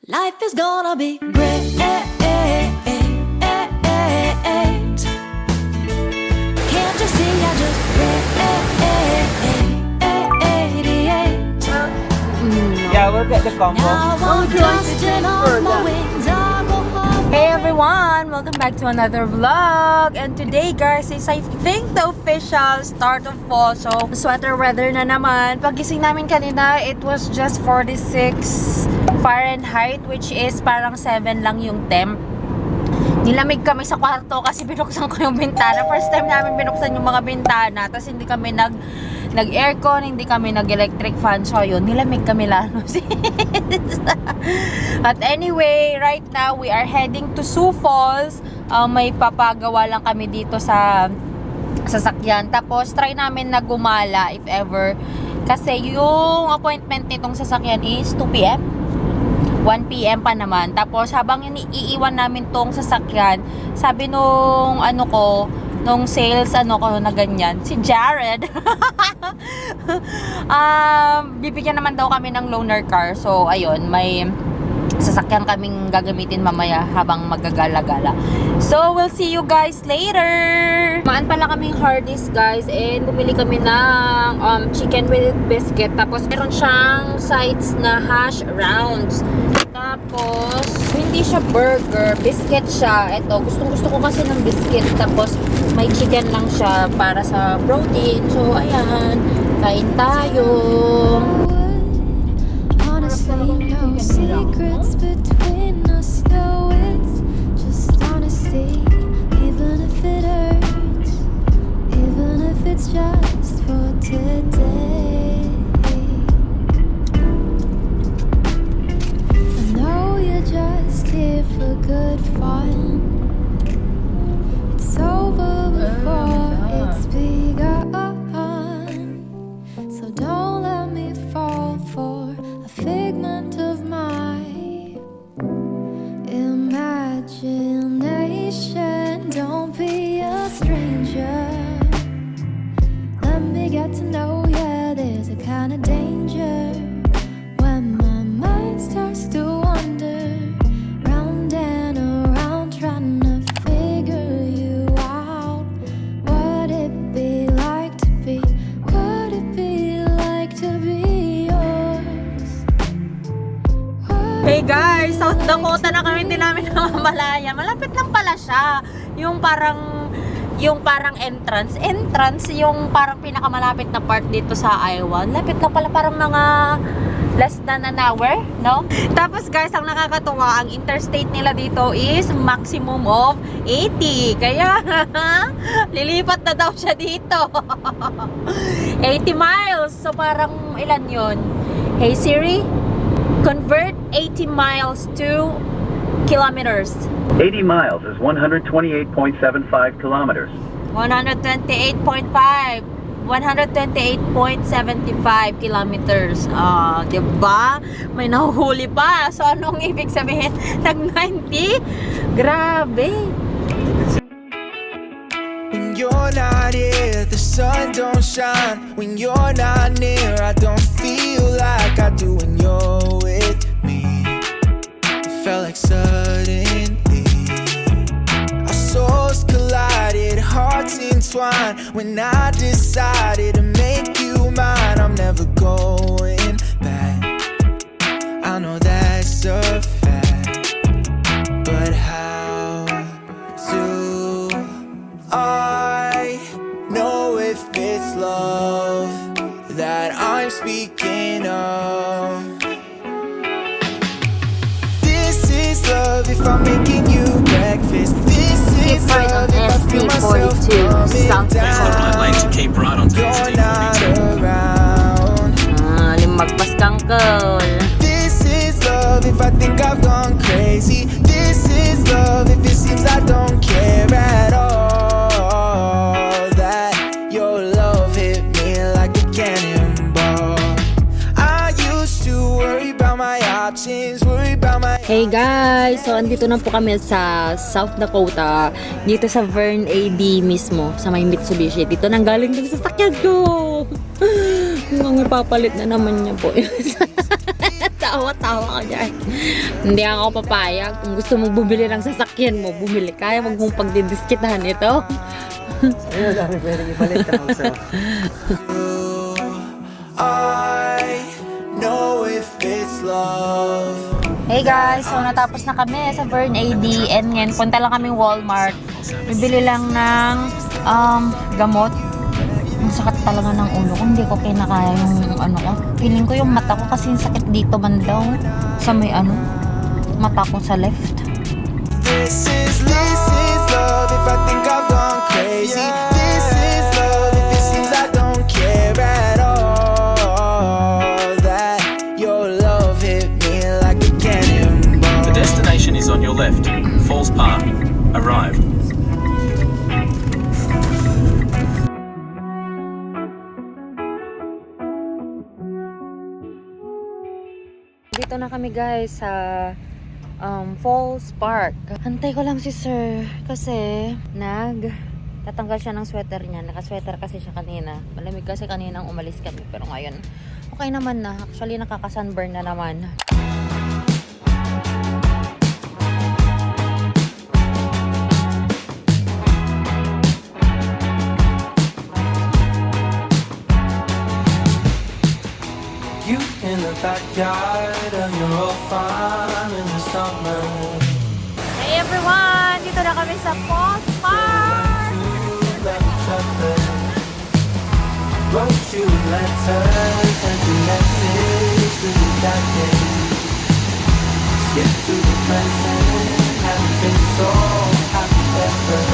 Life is gonna be great. Can't you see I just radiate? Yeah, we'll get the combo. Now I'm dusting off my wings. I go home. Hey everyone! Welcome back to another vlog. And today guys is I think the official start of fall. So sweater weather na naman. Pagising namin kanina, it was just 46 Fahrenheit, which is parang 7 lang yung temp. Nilamig kami sa kwarto kasi binuksan ko yung bintana. First time namin binuksan yung mga bintana. Tapos hindi kami nag-aircon, hindi kami nag-electric fan. So yun, nilamig kami lalo. But anyway, right now we are heading to Sioux Falls. May papagawa lang kami dito sa sasakyan. Tapos try namin na gumala if ever. Kasi yung appointment nitong sasakyan is 2 p.m. 1 p.m. pa naman. Tapos habang iiwan namin tong sasakyan, sabi nung nung sales na ganyan, si Jared, bibigyan naman daw kami ng loaner car. So ayun, may sasakyan kaming gagamitin mamaya habang magagala-gala. So we'll see you guys later. Maan pala kaming Hardee's guys, and bumili kami ng chicken with biscuit. Tapos meron siyang sides na hash rounds. Tapos hindi siya burger, biscuit siya. Ito, gustong-gusto ko kasi ng biscuit. Tapos may chicken lang siya para sa protein. So ayan, kain tayo. Honestly, no secrets between us. No, it's just honesty. Even if it hurts, even if it's just for today. I know you're just here for good fun. It's over before it's begun. So don't let me fall for a figment of my imagination. Don't be a stranger. Let me get to know ya. There's a kind of danger when my mind starts to wander round and around, trying to figure you out. Would it be like to be? Would it be like to be yours? Hey guys, South Dakota na kami, din namin namamalaya. Malapit lang pala siya. Yung parang entrance, yung parang pinakamalapit na part dito sa Iowa. Lapit lang pala, parang mga less than an hour, no? Tapos guys, ang nakakatuwa, ang interstate nila dito is maximum of 80. Kaya, lilipat na daw siya dito. 80 miles. So parang ilan yun? Hey Siri, convert 80 miles to kilometers. 80 miles is 128.75 kilometers. 128.75 kilometers. Diba? May nahuhuli pa. So, anong ibig sabihin? Nag-90? Grabe. When you're not here, the sun don't shine. When you're not near, I don't feel like I do when you're with me. It felt like suddenly our souls collided, hearts entwined. When I decided to make you mine, I'm never going back. I know that's a fact, but how do I know if it's love that I'm speaking of? This is love if I'm making you breakfast. This is Right on love if I feel myself ST42, coming South down. Line to Cape Broad on You're Thursday, not 42. around. Limagpas kangkol. This is love if I think I've gone crazy. This is love if it seems I don't care at all. That your love hit me like a cannonball. I used to worry about my options, worry about my Hey guys! So, andito na po kami sa South Dakota. Dito sa Vern AD mismo. Sa may Mitsubishi. Dito nang galing din sa sakyan ko. Mga ipapalit na naman niya po. Tawa-tawa ka dyan. Hindi ako papayag. Kung gusto mong bumili ng sasakyan mo, bumili. Kaya wag mong pagdidiskitahan ito. Ayun, dami pwedeng ibalik ka so. I know if it's love. Hey guys, so natapos na kami sa Burn AD and ngayon punta lang kaming Walmart. Bibili lang ng gamot. Ang sakit talaga ng ulo ko. Hindi ko kinakaya yung ano ko. Feeling ko yung mata ko kasi yung sakit dito man daw. Sa may mata ko sa left. This is love if I think I've gone crazy. This is love if it seems I don't care at all. That your love hit me like a cannonball. The destination is on your left. Falls Park. Arrived. Dito na kami guys sa Falls Park. Hantay ko lang si sir kasi tatanggal siya ng sweater niya. Naka-sweater kasi siya kanina. Malamig kasi kaninang umalis kami. Pero ngayon, okay naman na. Actually, nakaka-sunburn na naman. You in the backyard and you're all fine in the summer. Hey everyone! Dito na kami sa Falls Park! Love each other. Wrote you letters and you message to the decade. Skip to the present, haven't been so happy ever.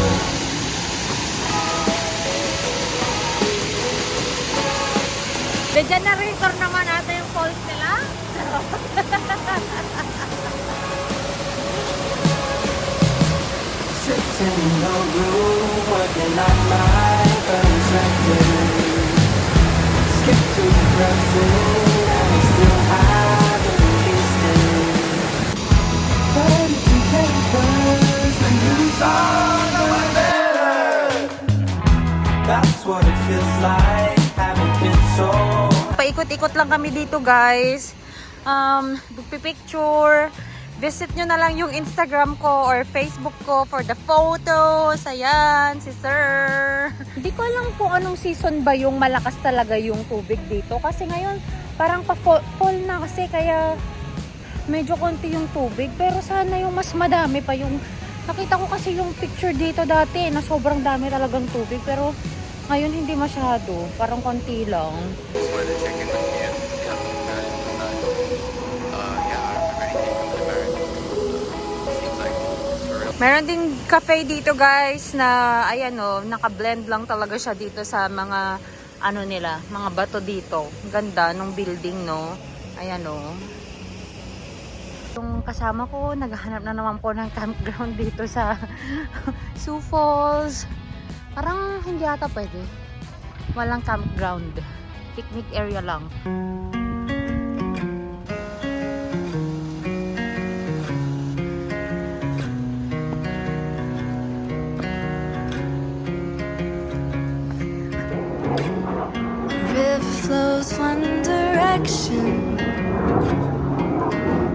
The generator naman ata yung falls nila. Sitting in the room, working on my perspective. Skip to the present, and we still haven't released it. Pen to papers, and you thought I was better. That's what it feels like, haven't been so. Paikot-ikot lang kami dito guys. Picture. Visit nyo na lang yung Instagram ko or Facebook ko for the photos. Ayan, si sir. Hindi ko alam kung anong season ba yung malakas talaga yung tubig dito. Kasi ngayon, parang pa-fall na kasi kaya medyo konti yung tubig. Pero sana yung mas madami pa yung... Nakita ko kasi yung picture dito dati na sobrang dami talagang tubig. Pero ngayon hindi masyado. Parang konti lang. Meron din cafe dito guys na ayan naka-blend lang talaga siya dito sa mga nila, mga bato dito. Ganda nung building Ayan Yung kasama ko naghahanap na naman po ng campground dito sa Sioux Falls. Parang hindi ata pwede. Walang campground. Picnic area lang. River flows one direction,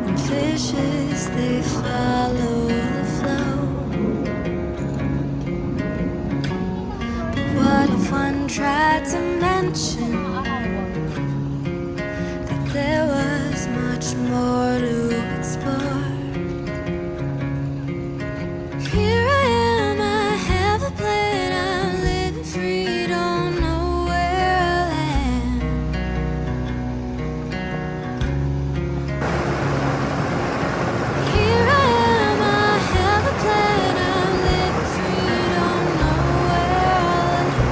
and fishes they follow the flow. But what if one tried to mention that there was much more to explore? Here I am, I have a plan, I'm living free, don't know where I'll land. Here I am, I have a plan, I'm living free, don't know where I'll land.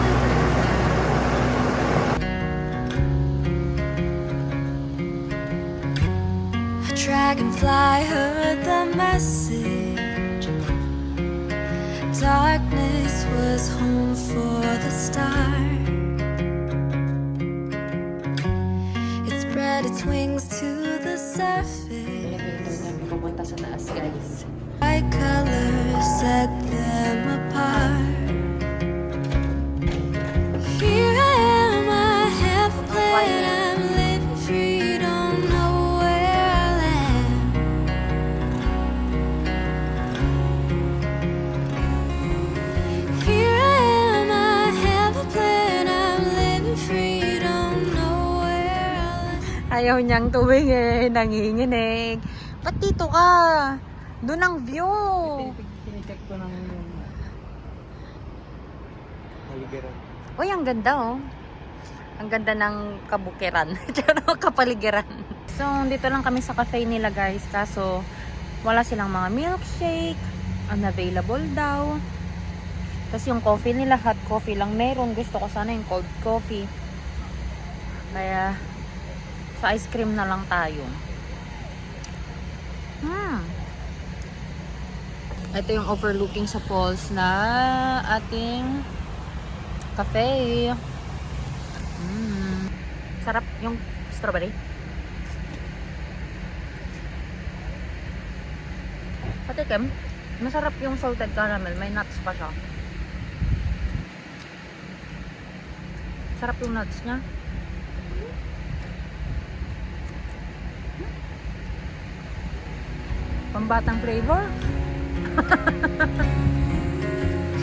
A dragonfly heard the message. Darkness was home for the star. It spread its wings to the surface. Pupunta sa taas guys. Bright colors set them apart. Here I am, I have a plan, I'm living free, don't know where I'll Ayaw niyang tumingin, nanginginig. Ba't dito ka? Doon ang view. Tinicheck ko ng haligiran. Uy, ang ganda oh. Ang ganda ng kabukiran. Kapaligiran. So, dito lang kami sa cafe nila guys. Kaso, wala silang mga milkshake. Unavailable daw. Tapos yung coffee nila, hot coffee lang meron. Gusto ko sana yung cold coffee. Kaya, sa ice cream na lang tayo. Ito yung overlooking sa falls na ating cafe. Sarap yung strawberry. Patikim. Masarap yung salted caramel. May nuts pa siya. Sarap yung nuts niya. Pambatang flavor.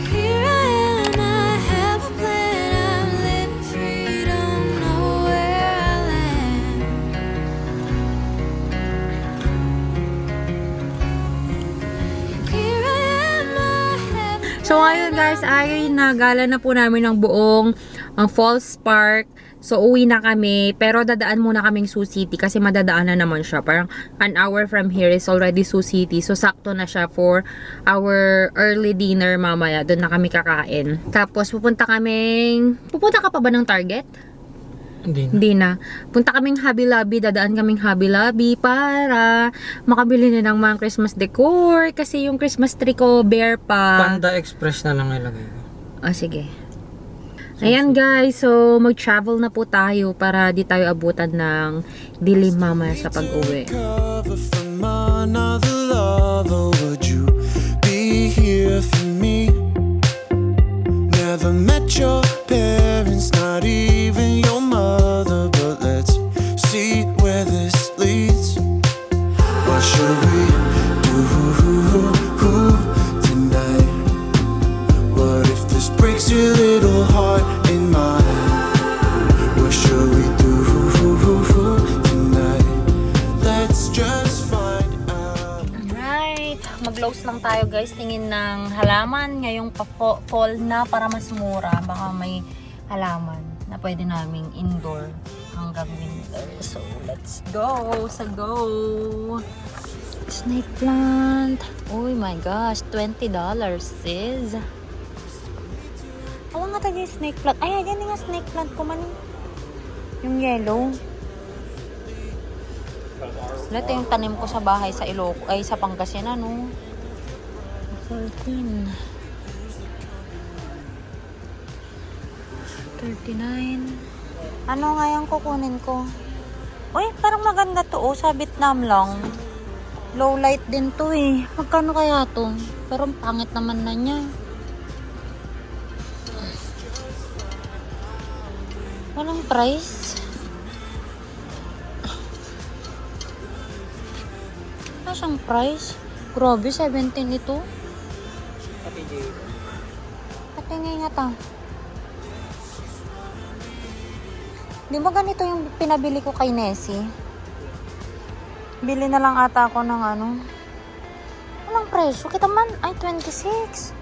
Here I am, I have a plan. I'm living free, don't know where I'll land. Here I am, I have a So ayun guys, ay nagala na po namin ng buong Falls Park. So uwi na kami, pero dadaan muna kaming Sioux City kasi madadaan na naman siya. Parang an hour from here is already Sioux City. So sakto na siya for our early dinner mamaya. Doon na kami kakain. Tapos pupunta ka pa ba ng Target? Hindi na. Punta kaming Hobby Lobby, dadaan kaming Hobby Lobby para makabili na ng mga Christmas decor kasi yung Christmas tree ko bare pa. Panda Express na lang ilagay ko. Sige. Ayan guys, so mag-travel na po tayo para di tayo abutan ng dilim mamaya sa pag-uwi. Cover from another lover, would you be here for me? Never met your parents, not even your mother, but let's see where this leads. What should we do tonight? What if this breaks your little heart in mine? What should we do tonight? Let's just find out. Alright, mag-close lang tayo guys. Tingin ng halaman ngayong fall na para mas mura. Baka may halaman na pwede naming indoor hanggang winter. So, let's go sa go! Snake plant. Oh my gosh, $20 sis. Awa nga tayo yung snake plant. Ay, yan nga snake plant ko man. Yung yellow. Ito yung tanim ko sa bahay sa Ilocos. Ay, sa Pangasinan, no? 13. 39. Ano nga yung kukunin ko? Uy, parang maganda to. Oh, sa Vietnam lang. Low light din to eh. Magkano kaya to? Pero ang pangit naman na niya. Walang price. Ano siyang price? Grabe, 17 ito. Patingin nga ta. Di ba ganito yung pinabili ko kay Nessie? Bili na lang ata ako ng ano. Walang presyo. Kita man. Ay, 26.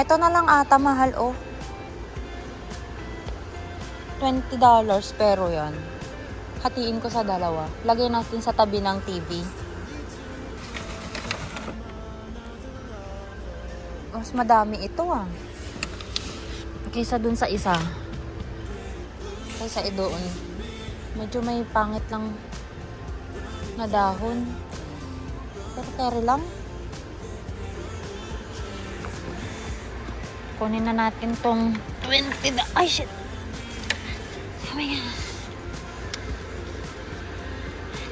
Ito na lang ata. Mahal, oh. $20 pero yan. Hatiin ko sa dalawa. Lagay natin sa tabi ng TV. Mas madami ito ah. Kaysa dun sa isa. Kaysa doon. Medyo may pangit lang na dahon. Pero carry lang. Kunin na natin tong $20. Ay, shit! Oh my God.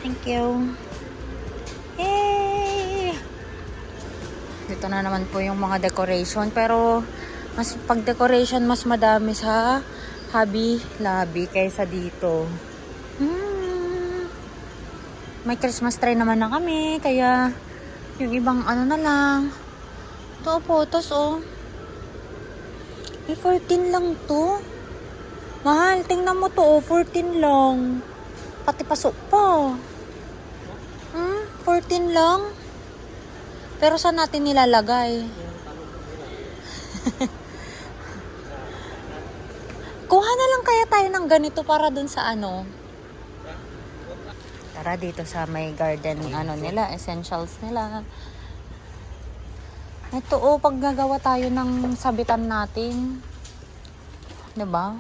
Thank you. Yay! Dito na naman po yung mga decoration. Pero, pag decoration, mas madami sa Hobby Lobby kaysa dito. May Christmas tree naman na kami. Kaya, yung ibang ano na lang. Ito, photos, oh. May 14 lang to. Mahal, tingnan mo to, 14 lang. Pati pasok pa. 14 lang. Pero saan natin nilalagay? Kuha na lang kaya tayo ng ganito para dun sa ano. Tara dito sa may garden nila, essentials nila. Ito pag gagawa tayo ng sabitan natin. 'Di ba?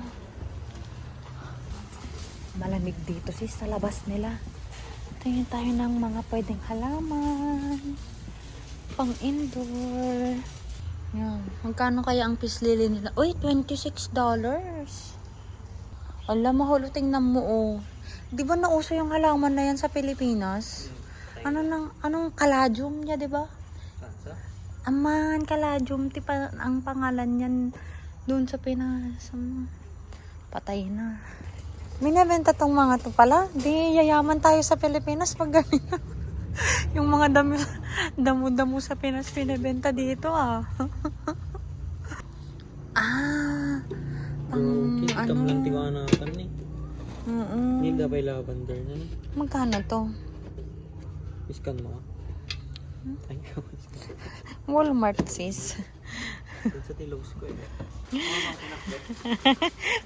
Malamig dito sa labas nila. Tingin tayo ng mga pwedeng halaman. Pang indoor. Yan. Magkano kaya ang peace lily nila? Uy, $26. Alam, mahalo, tingnan mo Di ba nauso yung halaman na yan sa Pilipinas? Anong kaladium niya, di ba? Aman, kaladium. Tipa, ang pangalan niyan doon sa Pinas. Patay na. Minabenta tong mga to pala. Di yayaman tayo sa Pilipinas pag ganyan. Yung mga damo-damo sa Pinas pinabenta dito Kita mo lang tiwana ka ni. Hindi dapat lavender na. Magkano to? Iskan mo. Thank you. Walmart sis. Doon sa Tilos ko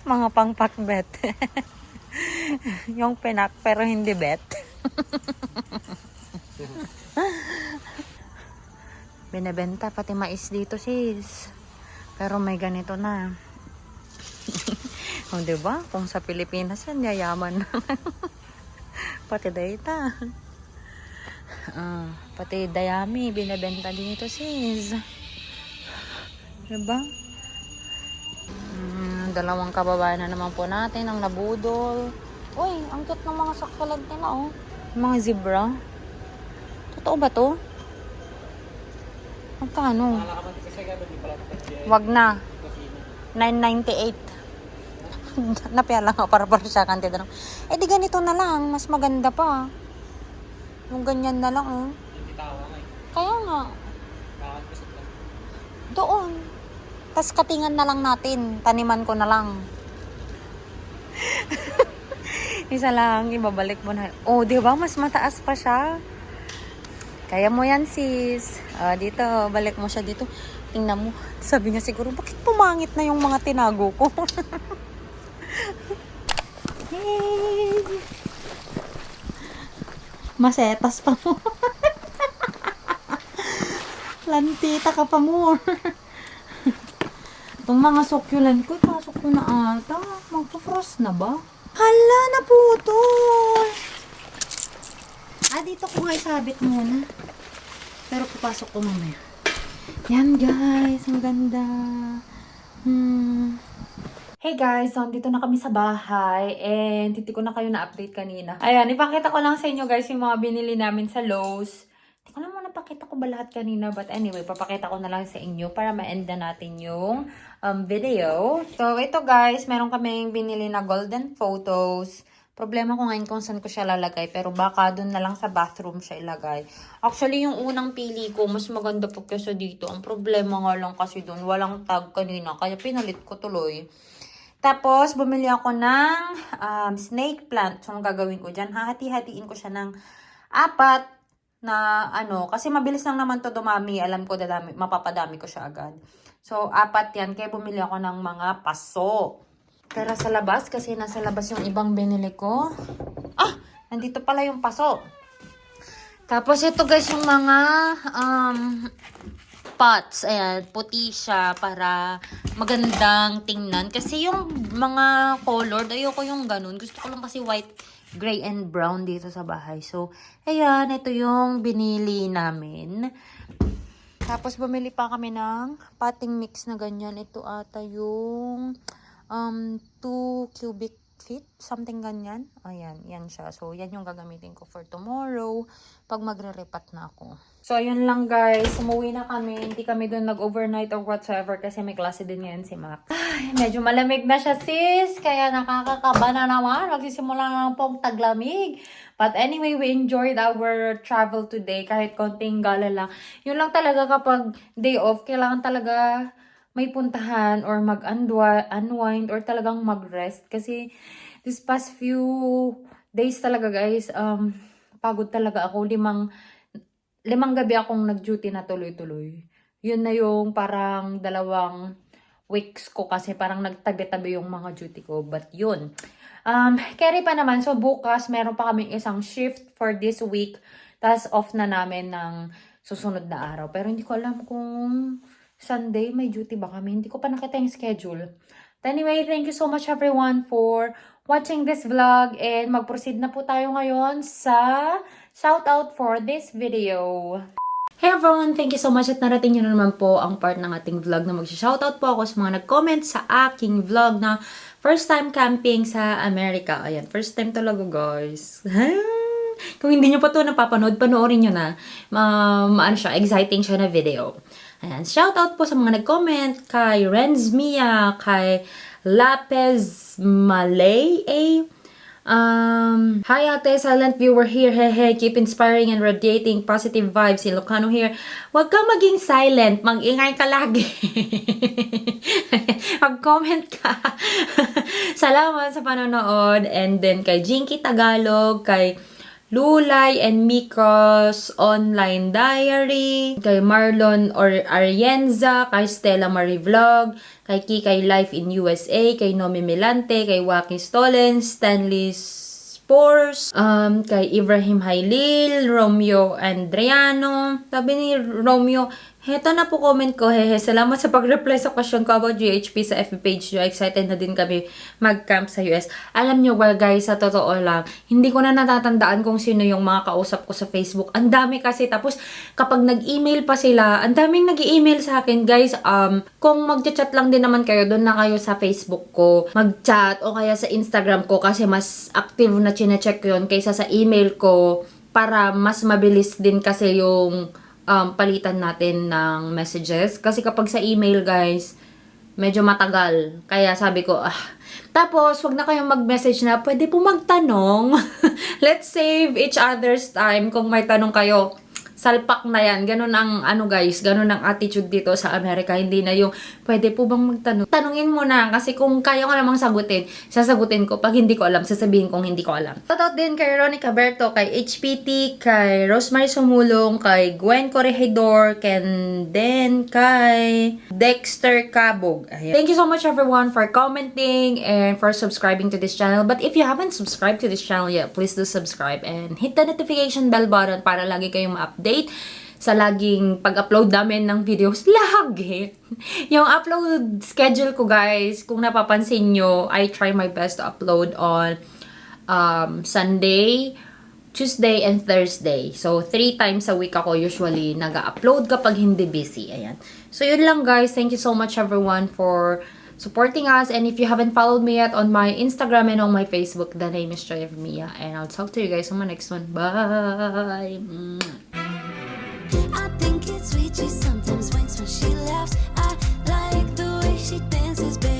Mga pang-pakbet. Yung pinak pero hindi bet. Binebenta pati mais dito sis. Pero may ganito na. Diba? Kung sa Pilipinas yan, yayaman na. Pati data. Pati dayami, binebenta dito sis. Diba? Dalawang kababayan na naman po natin ang nabudol. Uy, ang cute ng mga saksalag nila mga zebra. Totoo ba to? Magkano? Wag na. 9.98. Napaya lang ako para siya kantida. Di ganito na lang. Mas maganda pa. Yung ganyan na lang Kaya nga. Doon. Tas katingan na lang natin. Taniman ko na lang. Isa lang. Ibabalik mo na. Di ba? Mas mataas pa siya. Kaya mo yan sis. Dito. Balik mo siya dito. Tingnan mo. Sabi niya siguro, bakit pumangit na yung mga tinago ko? Hey. Masetas pa mo. Lantita ka pa mo. Itong mga succulent ko, pasok ko na ata. Magpa-frost na ba? Hala, naputol. Dito ko nga isabit muna. Pero papasok ko mamaya. Yan guys, ang ganda. Hey guys, so dito na kami sa bahay and hindi ko na kayo na-update kanina. Ayan, ipakita ko lang sa inyo guys yung mga binili namin sa Lowe's. Hindi ko naman napakita ko ba lahat kanina, but anyway, papakita ko na lang sa inyo para ma-end na natin yung video. So ito guys, meron kaming binili na golden photos. Problema ko ngayon kung saan ko siya lalagay, pero baka doon na lang sa bathroom siya ilagay. Actually, yung unang pili ko, mas maganda po kaysa dito. Ang problema nga lang kasi doon, walang tag kanina, kaya pinalit ko tuloy. Tapos, bumili ako ng snake plant. So, ang gagawin ko dyan, hahati-hatiin ko siya ng 4 na kasi mabilis lang naman to dumami. Alam ko, mapapadami ko siya agad. So, 4 yan. Kaya bumili ako ng mga paso. Pero sa labas, kasi nasa labas yung ibang binili ko. Nandito pala yung paso. Tapos, ito guys, yung mga pots. Ayan, puti siya para magandang tingnan. Kasi yung mga colored, ayoko yung ganun. Gusto ko lang kasi white, gray, and brown dito sa bahay. So, ayan, ito yung binili namin. Tapos, bumili pa kami ng potting mix na ganyan. Ito ata yung 2 cubic feet, something ganyan. Ayan, yan siya. So, yan yung gagamitin ko for tomorrow pag magre-repat na ako. So, ayun lang guys. Umuwi na kami. Hindi kami doon nag-overnight or whatsoever kasi may klase din ngayon si Mac. Medyo malamig na siya sis. Kaya nakakakaba na naman. Magsisimula na lang pong taglamig. But anyway, we enjoyed our travel today. Kahit konting gala lang. Yun lang talaga kapag day off, kailangan talaga may puntahan or mag-unwind or talagang mag-rest. Kasi this past few days talaga guys, pagod talaga ako. Limang gabi akong nag-duty na tuloy-tuloy. Yun na yung parang 2 weeks ko kasi parang nagtabi-tabi yung mga duty ko. But yun. Carry pa naman. So bukas meron pa kaming isang shift for this week. Tapos off na namin ng susunod na araw. Pero hindi ko alam kung Sunday may duty ba kami. Hindi ko pa nakita yung schedule. But anyway, thank you so much everyone for watching this vlog. And mag-proceed na po tayo ngayon sa shoutout for this video. Hey everyone! Thank you so much at narating nyo na naman po ang part ng ating vlog na mag-shoutout po ako sa mga nag-comment sa aking vlog na first time camping sa Amerika. Ayan, first time talaga guys. Kung hindi nyo pa ito napapanood, panoorin nyo na. Maano siya, exciting siya na video. Ayan, shoutout po sa mga nag-comment kay Renz Mia, kay Lapez Malay, hi ate, silent viewer here, hehe, keep inspiring and radiating positive vibes, Ilocano here. Huwag ka maging silent, mag-ingay ka lagi. Mag-comment ka. Salamat sa panonood. And then kay Jinky Tagalog, kay Lulay and Miko's Online Diary, kay Marlon or Arienza, kay Stella Marie Vlog, kay Kikay Life in USA, kay Nomi Milante, kay Waki Stolen, Stanley Spores, kay Ibrahim Hailil, Romeo Andriano. Sabi ni Romeo, heto na po comment ko, hehe. Salamat sa pag-reply sa question ko about GHP sa FB page nyo. Excited na din kami mag-camp sa US. Alam nyo ba guys, sa totoo lang, hindi ko na natatandaan kung sino yung mga kausap ko sa Facebook. Ang dami kasi. Tapos, kapag nag-email pa sila, ang daming nag-email sa akin guys. Kung mag-chat lang din naman kayo, doon na kayo sa Facebook ko. Mag-chat o kaya sa Instagram ko kasi mas active na chine-check yun kaysa sa email ko para mas mabilis din kasi yung palitan natin ng messages. Kasi kapag sa email, guys, medyo matagal. Kaya sabi ko, Tapos, wag na kayong mag-message na, pwede po magtanong. Let's save each other's time. Kung may tanong kayo, salpak na yan. Ganun ang, guys, ganun ang attitude dito sa Amerika. Hindi na yung, pwede po bang magtanong? Tanungin mo na, kasi kung kaya ko namang sagutin, sasagutin ko. Pag hindi ko alam, sasabihin kong hindi ko alam. Shoutout din kay Ronica Berto, kay HPT, kay Rosemary Sumulong, kay Gwen Corregidor, then kay Dexter Cabog. Ayan. Thank you so much everyone for commenting and for subscribing to this channel. But if you haven't subscribed to this channel yet, please do subscribe and hit the notification bell button para lagi kayong ma-update sa laging pag-upload namin ng videos. Lagi! Yung upload schedule ko guys, kung napapansin nyo, I try my best to upload on Sunday, Tuesday, and Thursday. So, 3 times a week ako usually nag-upload kapag hindi busy. Ayan. So, yun lang guys. Thank you so much everyone for supporting us. And if you haven't followed me yet on my Instagram and on my Facebook, the name is Joy of Mia. And I'll talk to you guys on my next one. Bye! I think it's sweet, she sometimes winks when she laughs. I like the way she dances, baby.